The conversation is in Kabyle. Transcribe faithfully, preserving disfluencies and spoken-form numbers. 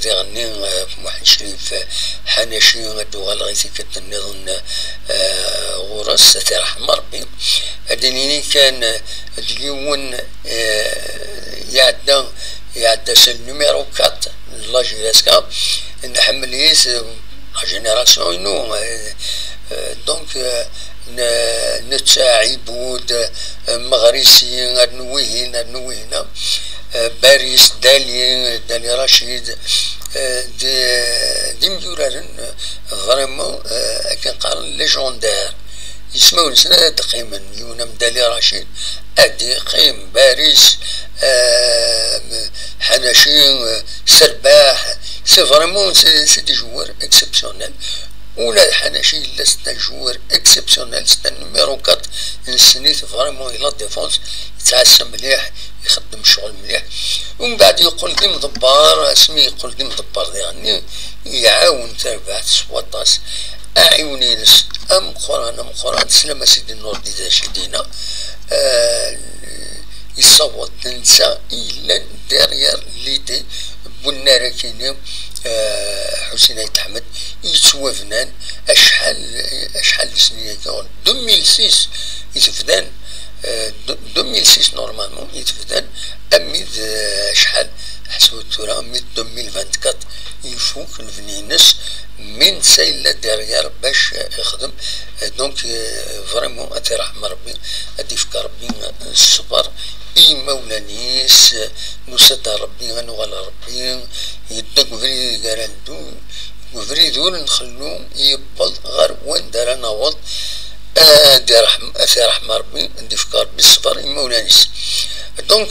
diɣenni, eh, Muḥend Crif, eh, Ḥanaci, ad d-uɣaleɣ i tikkelt nniḍen, eh, ɣur-s, ad t-iṛḥem Ṛebbi. Ad d-nini kan, eh, d yiwen, eh, iɛedda, iɛedda s le numéro quatre n la J S K, nḥemmel-it, eh, la génération-inu, eh, eh, donc, eh, n-, netta, Ɛibud, eh, Meɣrisi, rnu wihin, rnu wihina, eh, Baris, Dali, Dali Racid, eh, d, d imyuraren, eh, vraiment, eh, akken qqaren légendaire. Ismawen-nsen ad d-qqimen, yiwen am Dali Racid, ad d-iqqim, Baris, eh, Ḥanaci, eh, Serbaḥ, c'est vraiment, c'est, c'est des joueurs exceptionnels. Ula d Ḥanaci yella c'est un joueur exceptionnel, c'est un numéro quatre, nessen-it vraiment i la défense, yettɛassa mliḥ, ixeddem ccɣel mliḥ. Umbeɛd yeqqel d imḍebber, asmi yeqqel d imḍebber diɣenni, iɛawen tarbaɛt s waṭas. Aɛiwen-ines ameqqran, ameqqran, teslam a Sidi Nurdin d acu i d-yenna, eh, yessaweḍ d netta i yellan derrière l'idée n unnar-agi-nni, eh, Ḥusin Ayt Ḥmed, yettwabnan acḥal, acḥal n snin-agi, deux mille six i t-bdan, eh, deux mille six normalement i t-bdan, armi d, eh, acḥal, ḥesbet tura, armi d deux mille vingt-quatre ifuk lebni-ines, mi netta yella derrière bac, eh, ixdem. Eh, donc, eh, vraiment, ad t-iṛḥem Ṛebbi, ad d-ifk Ṛebbi, eh, ṣṣber i yimawlan-is, eh, nusa-d ar Ṛebbi, ad nuɣal ar Ṛebbi, yedda deg ubrid i ara neddu, deg ubrid ur nxellu, yewweḍ ɣer wanda ara naweḍ, ad iṛḥem, ad t-iṛḥem Ṛebbi, ad d-ifk Ṛebbi ṣṣber i yimawlan-is. Donc,